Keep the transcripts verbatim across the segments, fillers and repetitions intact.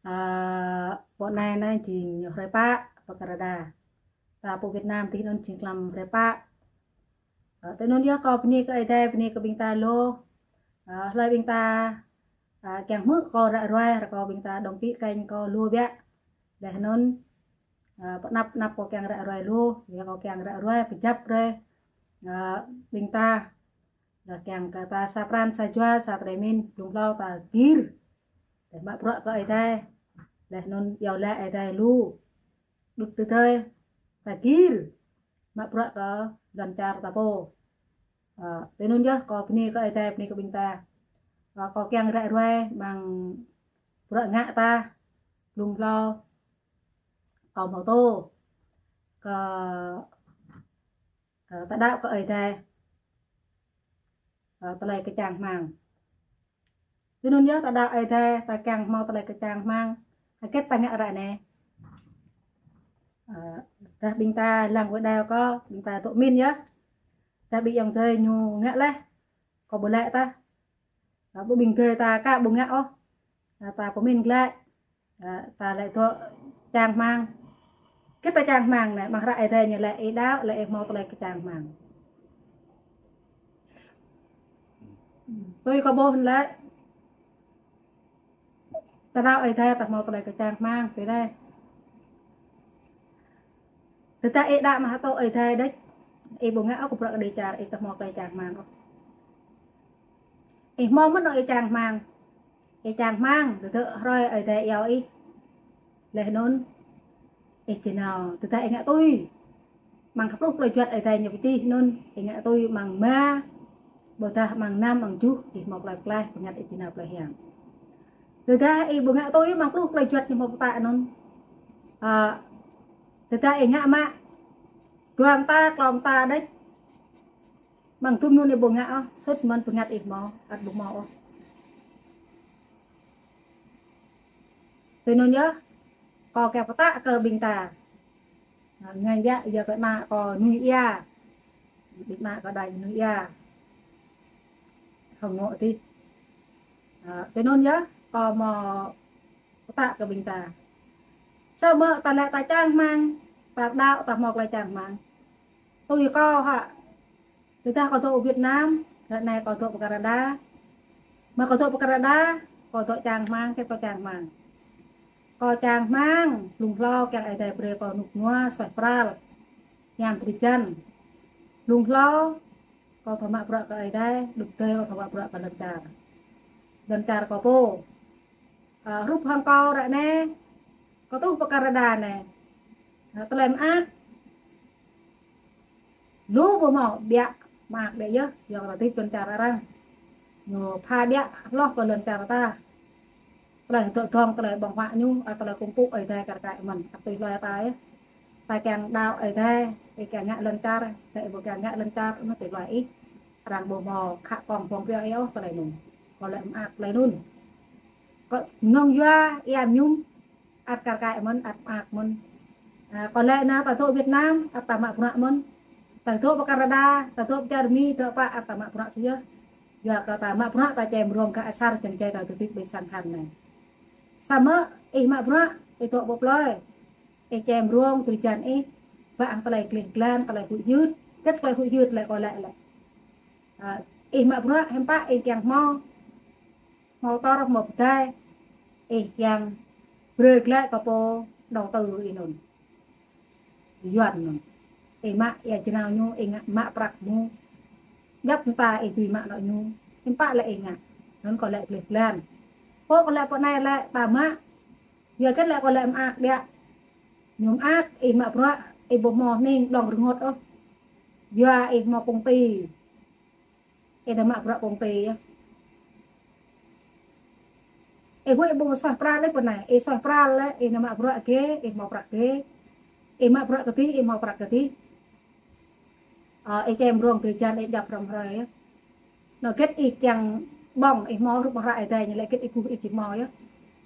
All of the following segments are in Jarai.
Ơ, pô anai anai jing ñu hrơi pă pơ Canada. Ta pô Việt Nam tih anŭn jing tlam hrơi pă. Ơ, tui anŭn yơh kâo bơni kơ Ơi Adai, bơni kơ ƀing ta lu. Ơ, hlơi ƀing ta, ơ, kiăng hmư̆ kâo ră ruai, ră kâo ƀing ta đăng ký kênh kâo lu biă. Laih anŭn, ơ, pơanăp anăp kâo kiăng ră ruai lu, yua kâo kiăng ră ruai pơjăp rai, ơ, ƀing ta. Laih kiăng kơ ta sa pran sa jua, sa tơlơi pơmĭn, blung hlâo ta gir. Laih mă bruă kơ Ơi Adai. Laih anŭn iâu laĭ Ơi Adai lu. Đŭt tơdơi ta gir. Mă bruă kơ lŏn čar ta pô. Ơ, tui anŭn yơh kâo bơni kơ Ơi Adai, bơni kơ ƀing ta. Ơ, kâo kiăng ră ruai mơ̆ng bruă ngă ta. Blung hlâo kâo hmâo tŭ kơ, ơ, ta đaŏ kơ Ơi Adai, ơ, tơlơi kơčang hmang. Tui anŭn yơh ta đaŏ Ơi Adai, ta kiăng hmâo tơlơi kơčang hmang. Hơget ta ngă ră anai. Ơ, tơdah ƀing ta lăng wơ̆t đaŏ kâo, ƀing ta dŏ pơmĭn yơh. Tơdah ƀing ayŏng adơi ñu ngă laih, kâo ƀu laĭ tah. Ơ, ƀu ƀing adơi ta ka ƀu ngă ôh. Ơ, ta pơmĭn glaĭ. Ơ, ta laĭ dŏ čang hmang. Hơget ta čang hmang anai, mơ̆ng hră Ơi Adai ñu laĭ ih đaŏ, laĭ ih hmâo tơlơi kơčang hmang. Tui kâo ƀuh laĭ. Ta đaŏ Ơi Adai ta hmâo tơlơi kơčang hmang, tui anai. Tơdah ih đaŏ mă hơtŏ Ơi Adai đôč, ih ƀu ngă ôh kơ bruă kơđi čar, ih ƀu hmâo tơlơi čang hmang ôh. Ih hmâo mơ̆n ôh ih čang hmang. Ih čang hmang, tơdơi hrơi Ơi Adai iâu ih. Laih anŭn, ih či nao, tơdah ih ngă tui mơ̆ng pluh tơlơi juăt Ơi Adai ñu pơčih anŭn, ih ngă tui mơ̆ng rơma, ƀôdah mơ̆ng năm, mơ̆ng tơjuh, ih hmâo tơlơi pơklaih, bơngăt ih či nao plơi hiam. Tơdah ih ƀu ngă tui mơ̆ng pluh tơlơi juăt ñu hmâo pơtă anŭn. Ơ, tơdah ih ngă mă dua mơta, klâo mơta đôč, mơ̆ng dŭm anŭn ih ƀu ngă ôh, sut mơ̆n bơngăt ih hmâo, ăt ƀu hmâo ôh. Tui anŭn yơh, kâo kiăng pơtă kơ ƀing ta. Ơ, ngă yă, yua kơ ană kâo nui ia. Ƀing ană kâo đa nui ia. Hơngŏ tih. Ơ, tui anŭn yơh, kâo hmâo pơtă kơ ƀing ta. Samơ̆ ta laĭ ta čang hmang, ta đaŏ ta hmâo tơlơi čang hmang. Tui kâo hă, tơdah kâo dŏ Việt Nam, ră anai kâo dŏ pơ Canada. Mơ̆ kâo dŏ pơ Canada, kâo dŏ čang hmang, hơget kâo čang hmang. Kâo čang hmang, blung hlâo kiăng Ơi Adai brơi kâo rơnŭk rơnua, suaih pral. Hiam drơi jăn. Blung hlâo, kâo thâo mă bruă kơ Ơi Adai, đŭt tơdơi kâo thâo mă bruă kơ lŏn čar. Lŏn čar kâo pô. Ơ, hrup hăng kâo ră anai, kâo truh pơ Canada anai. Ơ, tơlơi mơak. Lu ƀu hmâo, biă, mơak biă yơh, yua kơ ta tip lŏn čar arăng. Ñu pha biă, hloh kơ lŏn čar ta. Tơlơi dŏ dŏng, tơlơi ƀơ̆ng huă ñu, ơ, tơlơi kơkuh pơpŭ Ơi Adai kar kaĭ mơ̆n, ăt tui hloi ta yơh. Ta kiăng đaŏ Ơi Adai, ih kiăng ngă lŏn čar, ih ƀu kiăng ngă lŏn čar, anŭn tui hloi ih. Arăng ƀu hmâo khă kông ƀơ̆ng biă ih ôh, tơlơi anŭn. Kâo laĭ mơak tơlơi anŭn. Kâo mơnơ̆ng yua ia mơñum, ăt kar kaĭ mơ̆n, ăt mơak mơ̆n. Ơ, kâo laĭ anai ta dŏ Việt Nam, ăt ta mă bruă mơ̆n. Ta dŏ pơ Canada, ta dŏ pơ Germany, dŏ pă ăt ta mă bruă sĭt yơh. Yua kơ ta mă bruă ta čem rông gah asar jăn jai ta tơtip ƀơi sang khan anai. Samơ̆ ih mă bruă, ih dŏ pơ plơi. Ih čem rông drơi jăn ih, ba hăng tơlơi gleh glan, tơlơi huĭ hyưt. Hơget tơlơi huĭ hyưt lĕ kâo laĭ lĕ. Ơ, ih mă bruă, hiư̆m pă ih kiăng hmâo. Hmâo tơlơi hmâo pơdai, ih kiăng brơi glaĭ kơ pô đầu tư ih anŭn. Yuan anŭn. Ih mă ia jơnao ñu, ih ngă mă prăk ñu. Djŏp mơta ih dưi mă anŏ ñu. Hiư̆m pă lĕ ih ngă. Anŭn kâo laĭ gleh glan. Pô kâo laĭ pô anai laĭ ta mă. Yua hơget lĕ kâo laĭ mơak biă. Ñu mơak, ih mă bruă, ih ƀu hmâo hning đŏng rơngot ôh. Yua ih hmâo công ty. Ih nao mă bruă công ty yơh. Ih huĭ ƀu suaih pral lĕ pơ anai. Ih suaih pral lĕ, ih nao mă bruă gê, ih hmâo prăk gê. Ih mă bruă kơdih, ih hmâo prăk kơdih. Ơ, ih čem rông drơi jăn ih djŏp hrŏm hrơi yơh. Anŏ hơget ih kiăng ƀơ̆ng, ih hmâo hrup mơ̆ng hră Ơi Adai ñu laĭ hơget ih kơkuh ih či hmâo yơh.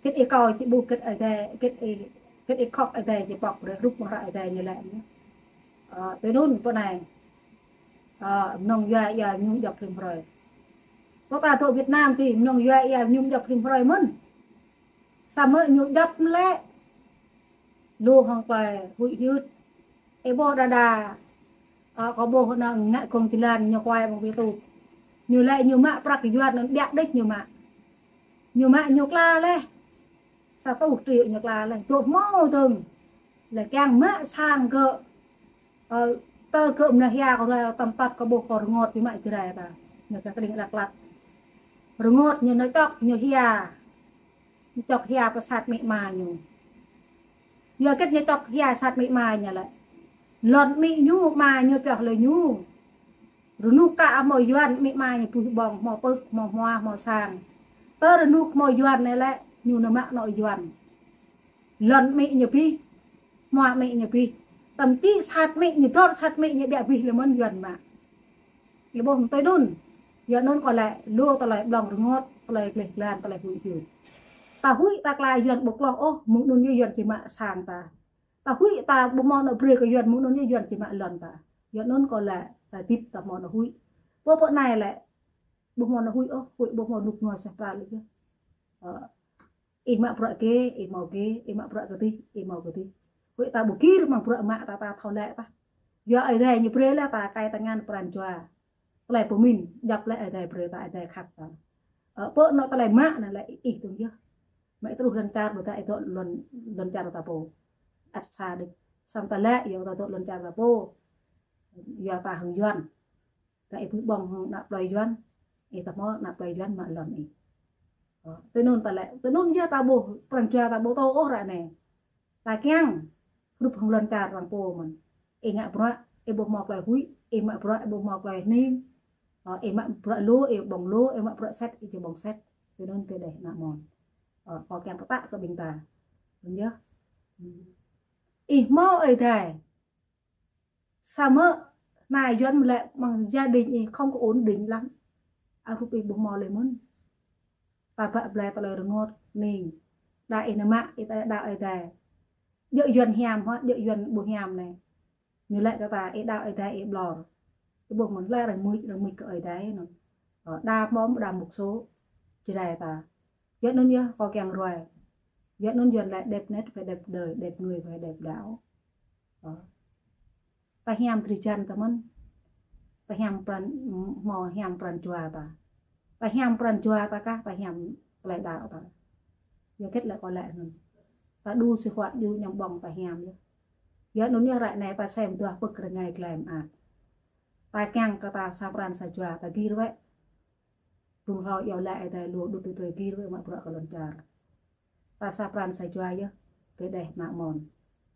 Hơget ih kâo či ƀuh hơget Ơi Adai, hơget ih, hơget ih khŏk Ơi Adai či pŏk brơi hrup mơ̆ng hră Ơi Adai ñu laĭ yơh. Ơ, tui anŭn pơ anai. Ơ, mơnơ̆ng yua ia mơñum djŏp rĭm hrơi. Pô ta dŏ Việt Nam tih, mơnơ̆ng yua ia mơñum djŏp rĭm hrơi mơ̆n. Samơ̆ ñu djŏp lĕ lu hăng tơlơi huĭ hyưt. Ih ƀuh đơđa, ơ, kâo ƀuh ană ngă gong jơlan ñu kuai ƀơ̆ng YouTube. Ñu lĕ ñu mă prăk Yuan anŭn ƀiă đĕč ñu mă. Ñu mă ñu kla laih. Sa rơtuh triệu ñu kla laih. Dŏ hmâo dơ̆ng. Lĕ kiăng mă sang gơ̆, ơ, tơ gơ̆ mơnă hia kâo rai tơm tăt kâo ƀuh kâo rơngot ƀu mă Jrai ta. Ñu kơ kơđing lăk lăk. Rơngot ñu nao čŏk ñu hia. Ñu čŏk hia pơ sat amĭ ama ñu. Yua hơget ñu čŏk hia sat amĭ ama ñu lĕ. Lŏn amĭ ñu, ama ñu pioh lĕ ñu. Rơnŭk kơ hmâo Yuan, amĭ ama ñu buih ƀơ̆ng, hmâo pơ̆k, hmâo hmua, hmâo sang. Tơ rơnŭk hmâo Yuan anai lĕ, ñu nao mă anŏ Yuan. Lŏn amĭ ñu abih, hmua amĭ ñu abih. Tơm čih sat amĭ ñu, dŏ sat amĭ ñu ƀiă abih lĕ mơ̆n Yuan mă. Ih ƀuh mơ̆ng tui anŭn. Yua anŭn kâo lĕ lu tơlơi blŏng rơngot, tơlơi gleh glan, tơlơi huĭ hyưt. Ta huĭ ta kla Yuan ƀu hloh ôh, mơ̆ng anŭn yơh Yuan či mă sang ta. Ta huĭ ta ƀu hmâo anŏ brơi kơ Yuan, mơ̆ng anŭn yơh Yuan či mă lŏn ta. Yua anŭn kâo lĕ ta hơdip ta hmâo anŏ huĭ. Pô pô anai lĕ ƀu hmâo anŏ huĭ ôh, huĭ ƀu hmâo rơnŭk rơnua seh pral lĕ yơh. Ơ, ih mă bruă gê, ih hmâo gê, ih mă bruă kơdih, ih hmâo kơdih. Huĭ ta ƀu gir mơ̆ng bruă mă ta, ta thâo lĕ ta. Yua Ơi Adai ñu brơi lĕ ta kai tơngan pran jua. Tơlơi pơmĭn, djŏp lĕ Ơi Adai brơi ta, Ơi Adai khăp ta. Ơ, pơ anŏ tơlơi mă anai lĕ ih dơ̆ng yơh. Mă ih truh lŏn čar ƀu ta ih dŏ lŏn, lŏn čar ta pô. Ăt sa đĕč. Samơ̆ ta lĕ yua ta dŏ lŏn čar ta pô. Yua ta hăng Yuan. Ta ih buih ƀơ̆ng hăng ană plơi Yuan. Ih ta hmâo ană plơi Yuan mă lŏn ih. Ơ, tui anŭn ta lĕ, tui anŭn yơh ta ƀuh, pran jua ta ƀu thâo ôh ră anai. Ta kiăng hrup hăng lŏn čar arăng pô mơ̆n. Ih ngă bruă, ih ƀu hmâo tơlơi huĭ, ih mă bruă, ih ƀu hmâo tơlơi hning. Ơ, ih mă bruă lu, ih ƀơ̆ng lu, ih mă bruă sĕt, ih či ƀơ̆ng sĕt. Tui anŭn tơdeh ană mơ̆n. Ơ, kâo kiăng pơtă kơ ƀing ta. Anŭn yơh. Ih hmâo Ơi Adai. Samơ̆ anai Yuan mơ̆ lĕ mơ̆ng gia đình ih không có ổn định lắm. Ơ, hrup ih ƀu hmâo lơi mơ̆n. Ta bă blai tơlơi rơngot ning. Đa ih nao mă, ih ta đaŏ Ơi Adai. Djơ̆ Yuan hiam hŏ, djơ̆ Yuan ƀu hiam anai. Ñu laĭ kơ ta, ih đaŏ Ơi Adai ih ƀlŏr. Ih ƀuh mơ̆n lĕ arăng mưč, arăng mưč kơ Ơi Adai anŭn. Ơ, đa pom, đa mục số. Jrai ta. Yua anŭn yơh kâo kiăng ruai. Yua anŭn Yuan laĭ đẹp nét phải đẹp đời, đẹp người phải đẹp đạo. Ơ. Ta hiam drơi jan ta mơ̆n. Ta hiam pran, hmâo hiam pran jua ta. Ta hiam pran jua ta kah, ta hiam tơlơi đaŏ ta. Yua hơget lĕ kâo laĭ anŭn. Ta đu sinh hoạt djru ñăm ƀơ̆ng ta hiam yơh. Yua anŭn yơh ră anai ta sem duah pơ̆k rơngai glai mơak. Ta kiăng kơ ta sa pran sa jua ta gir wơ̆t. Ƀing hlâo iâu laĭ Ơi Adai lu đut tui tui gir wơ̆t mă bruă kơ lŏn čar. Ta sa pran sa jua yơh, tơdeh ană mơ̆n.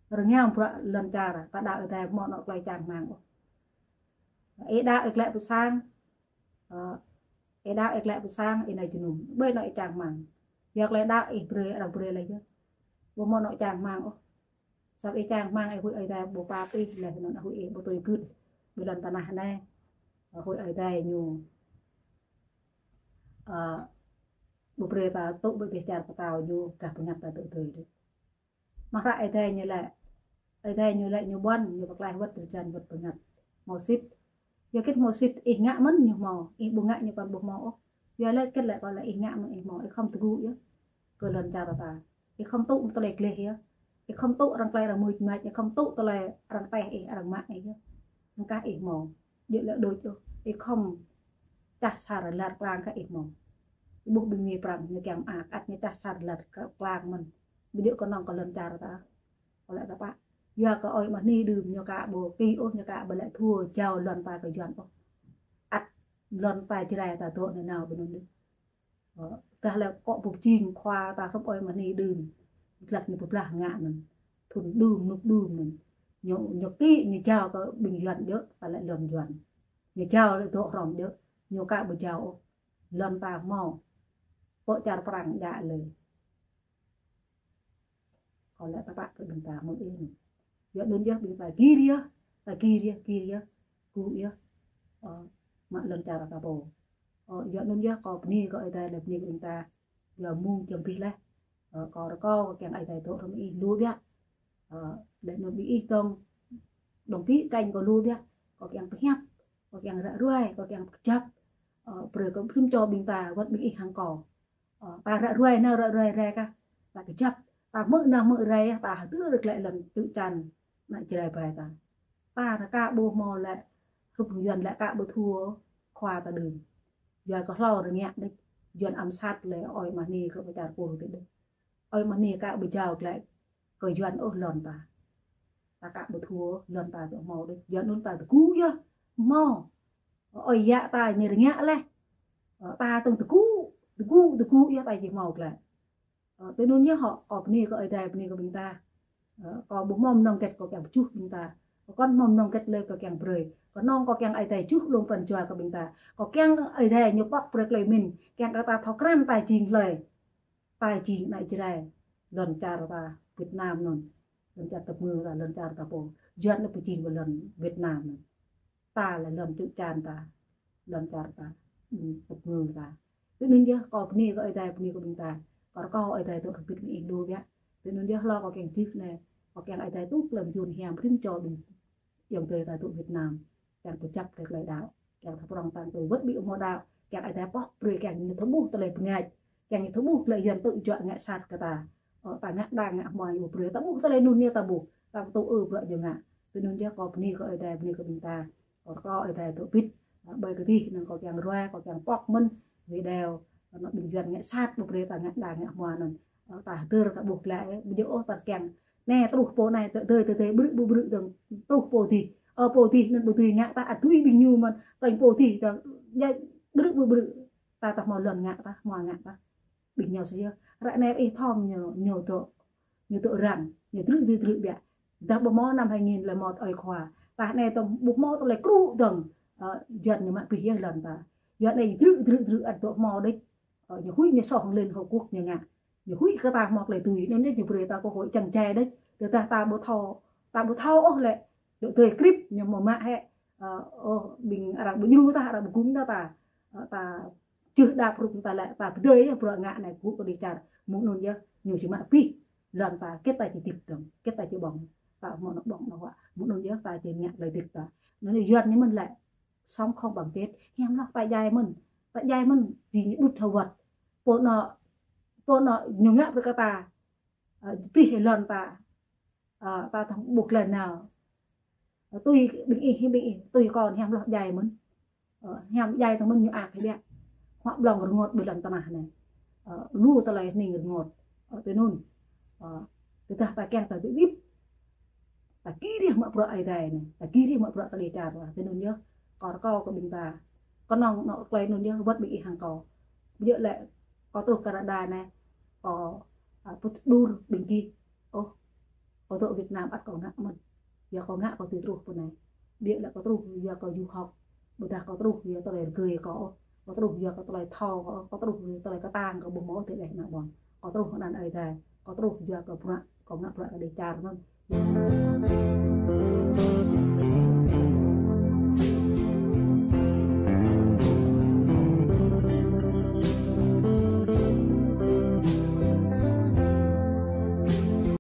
Rơngiao bruă lŏn čar, ta đaŏ Ơi Adai ƀu hmâo anŏ tơlơi čang rơmang ôh. Ih đaŏ ih glaĭ pơ sang, ơ, ih đaŏ ih glaĭ pơ sang, ih nao jơnum. Ƀơi anŏ ih čang rơmang. Yua tơlơi đaŏ ih brơi, arăng brơi laih yơh. Ƀu hmâo anŏ čang rơmang ôh. Samơ̆ ih čang rơmang ih huĭ Ơi Adai ƀu pap ih, laih anŭn huĭ ih ƀu tui gưt. Ƀơi lŏn tơnah anai. Huĭ Ơi Adai ñu. Ơ, ƀu brơi ta tŭ ƀơi dêh čar pơtao ñu gah bơngăt ta tŭ tui đôč. Mă hră Ơi Adai ñu laĭ. Ơi Adai ñu laĭ ñu ƀuăn, ñu pơklaih wơ̆t drơi jan wơ̆t bơngăt. Hmâo sĭt. Yua hơget hmâo sĭt, ih ngă mơ̆n ñu hmâo, ih ƀu ngă ñu kŏn ƀu hmâo ôh. Yua laĭ hơget lĕ kâo laĭ ih ngă mơ̆n ih hmâo, ih khŏm tơgŭ yơh. Kơ lŏn čar ta. Ih khŏm tŭ tơlơi gleh yơh. Ih khŏm tŭ arăng tơlơi arăng mưč mač, ih khŏm tŭ tơlơi arăng teh ih, arăng mă ih yơh. Anŭn kah ih hmâo. Djơ̆ lĕ đôč ôh. Ih khŏm čah sar lăt klang kah ih hmâo. Ih ƀuh ƀing Mi Prăng ñu kiăng mơak, ăt ñu čah sar lăt klang mơ̆n. Ƀu djơ̆ kơnơ̆ng kơ lŏn čar ta. Kâo laĭ tơpă. Yua kơ ơi mơ̆ hni đưm ñu ka ƀu kĭ ôh, ñu ka ƀu laĭ thua jao lŏn ta kơ Yuan ôh. Ăt lŏn ta Jrai ta dŏ nanao ƀơi anŭn đôč. Ơ, tơdah lĕ kŏ ƀu jing khua ta hrup ơi mơ̆ hni đưm. Glăk ñu pơblah ngă anŭn. Thŭn đưm, rơnŭk đưm anŭn. Ñu, ñu kĭ, ñu jao kơ ƀing Yuan djơ̆, ta laĭ lŏn Yuan. Ñu jao lĕ dŏ hrŏm djơ̆, ñu ka ƀu jao ôh. Lŏn ta hmâo. Pơ čar Prăng djă lơi. Kâo laĭ tơpă kơ ƀing ta mơ̆ng ih anŭn. Yua anŭn yơh ƀing ta gir yơh, ta gir yơh, gir yơh, gŭ yơh. Ơ, mă lŏn čar ta pô. Ơ, yua anŭn yơh kâo bơni kơ Ơi Adai laih bơni kơ ƀing ta. Yua mơ̆ng jơm abih laih. Ơ, kâo rơkâo kâo kiăng Ơi Adai dŏ hrŏm ih lu biă. Ơ, laih anŭn ƀing ih dŏng, dŏng kĭ kanh kâo lu biă. Kâo kiăng pơhiăp, kâo kiăng ră ruai, kâo kiăng pơkơjăp. Ơ, brơi kơ plŭm čô ƀing ta, wơ̆t ƀing ih hăng kâo. Ơ, ta ră ruai nao ră ruai rai kah. ta kơjăp, ta hmư̆ nao hmư̆ rai, ta hơdơr glaĭ lŏn čư̆ čan ană Jrai ƀai ta. Ta rơka ƀu hmâo lĕ, hrup Yuan lĕ ka ƀu thua khua ta đưm. Yuan kơ hlâo rơngiă đĕč, Yuan ăm sat lĕ ơi mă ni kơ pơčar pô tê đĕč. Ơi mă ni ka ƀu jao glaĭ kơ Yuan ôh lŏn ta. Ta ka ƀu thua lŏn ta tơ hmâo đĕč. Yuan anŭn ta tơgŭ yơh hmâo. Ơi yă ta ñu rơngiă leh. Ơ, ta tơ̆ng tơgŭ, tơgŭ, tơgŭ yơh ta či hmâo glaĭ. Ơ, tui anŭn yơh hŏ, kâo bơni kơ Ơi Adai, bơni kơ ƀing ta. Ơ, kâo ƀu hmâo mơnơ̆ng hơget kâo kiăng pơjuh ƀing ta. Kâo kŏn hmâo mơnơ̆ng hơget lĕ kâo kiăng brơi. Kâo nong kâo kiăng Ơi Adai juh lông pran jua kơ ƀing ta. Kâo kiăng Ơi Adai ñu pŏk brơi tơlơi pơmĭn. Kiăng kơ ta thâo krăn ta jing hlơi. Ta jing ană Jrai. Lŏn čar ta Việt Nam anŭn. Lŏn čar tơpơngư ta, lŏn čar ta pô. Yuan anŭn pơjing kơ lŏn Việt Nam anŭn. Ta lĕ lŏn čư̆ čan ta, lŏn čar ta, ư, tơpơngư ta. Tui anŭn yơh, kâo bơni kơ Ơi Adai, bơni kơ ƀing ta. Kâo rơkâo Ơi Adai dŏ rơbit mơ̆ng ih lu biă. Tui anŭn yơh, hlâo kâo kiăng čih anai, kâo kiăng Ơi Adai tuh tơlơi mơyun hiam rĭm čô ƀing ayŏng adơi ta dŏ Việt Nam. Kiăng kơjăp kơ tơlơi đaŏ, kiăng thâo prŏng tăng tui wơ̆t ƀing ƀu hmâo đaŏ, kiăng Ơi Adai pŏk brơi, kiăng ñu thâo ƀuh tơlơi bơngač, kiăng ñu thâo ƀuh tơlơi Yuan tŭ juă ngă sat kơ ta. Ơ, ta ngă đa ngă hmua ñu brơi, ta ƀuh tơlơi anŭn ñu ta ƀuh, ta tŭ ư bruă ñu ngă. Tui anŭn yơh kâo bơni kơ Ơi Adai, bơni kơ ƀing ta. Kâo rơkâo Ơi Adai dŏ rơbit. Ơ, ƀơi kơ dih anŭn kâo kiăng ruai, kâo kiăng pŏk mơ̆n video, ơ, anŏ ƀing Yuan ngă sat ƀu brơi ta ngă đa ngă hmua anŭn. Ơ, ta hơdơr ta ƀuh glaĭ, ơ, ƀu djơ̆ ôh ta kiăng. Anai truh pô anai tơ tơi tơ tơi ƀrư̆ ƀu ƀrư̆ dơ̆ng truh pô dih. Ơ, pô dih anŭn ƀu dưi ngă ta, ăt dưi ƀing ñu mơ̆n, tơl pô dih ta, ya, ƀrư̆ ƀu ƀrư̆. Ta ta hmâo lŏn ngă ta, hmua ngă ta. Ƀing ñu sa yơh. Ră anai ih thâo ñu, ñu dŏ, ñu dŏ răng, ñu drư̆ drư̆ drư̆ biă. Dah ƀu hmâo năm hai nghìn lẻ một ơi khua. Ta anai tơ̆ng ƀu hmâo tơlơi kru dơ̆ng, ơ, Yuan ñu mă abih yơh lŏn ta. Yuan anai drư̆ drư̆ drư̆ ăt dŏ hmâo đĕč. Ơ, ñu huĭ ñu soh Liên Hợp Quốc ñu ngă. Ñu huĭ kơ ta hmâo tơlơi tui, anŭn đĕč ñu brơi ta cơ hội čang jai đĕč. Tơdah ta ƀu thâo, ta ƀu thâo ôh lĕ, dŏ tơi krip ñu mơ̆ mă hĕ. Ơ, ôh, ƀing arăng ƀu djru ta, arăng ƀu gum ta ta. Ơ, ta čưh đa pơrŭk ta lĕ, ta pơdơi yơh bruă ngă anai gŭ kơ dêh čar. Mơ̆ng anŭn yơh, ñu či mă abih. Lŏn ta, hơget ta či hơdip dơ̆ng, hơget ta či ƀơ̆ng. Ta hmâo anŏ ƀơ̆ng anŏ huă. Mơ̆ng anŭn yơh ta či ngă tơlơi hơdip ta. Anŭn Yuan ñu mơ̆n lĕ, sống không bằng chết. Hiam hloh ta djai mơ̆n. Ta djai mơ̆n, jing ñu đŭt hơwơ̆t. Pô anŏ, pô anŏ ñu ngă brơi kơ ta, ơ, abih lŏn ta, ơ, ta tơ̆ng ƀuh glaĭ nao. Ơ, tui ƀing ih, ƀing ih, tui kâo hiam hloh djai mơ̆n. Ơ, hiam djai tơ̆ng mơ̆n ñu ak hĭ biă. Huă blŏng rơngot ƀơi lŏn tơnah anai. Ơ, lu tơlơi hning rơngot. Ơ, tui anŭn. Ơ, tơdah ta kiăng ta hơdip. Ta gir yơh mă bruă Ơi Adai anai. Ta gir yơh mă bruă kơ dêh čar ta. Tui anŭn yơh. Kâo rơkâo kơ ƀing ta. Kơnơ̆ng anŏ tơlơi anŭn yơh, wơ̆t ƀing ih hăng kâo. Ƀu djơ̆ lĕ kâo truh Canada anai. Kâo, ơ, pŭt đur ƀing gih. Ôh, kâo dŏ Việt Nam ăt kâo ngă mơ̆n. Yua kâo ngă kâo dưi truh pơ anai. Ƀu djơ̆ lĕ kâo truh yua kâo du học. Ƀôdah kâo truh yua tơlơi rơgơi kâo ôh. Kâo truh yua kơ tơlơi thâo kâo ôh. Kâo truh yua tơlơi kơtang kâo ƀu hmâo tơlơi ană ƀôn. Kâo truh anăn Ơi Adai. Kâo truh yua kơ bruă, kâo ngă bruă kơ dêh čar anŭn.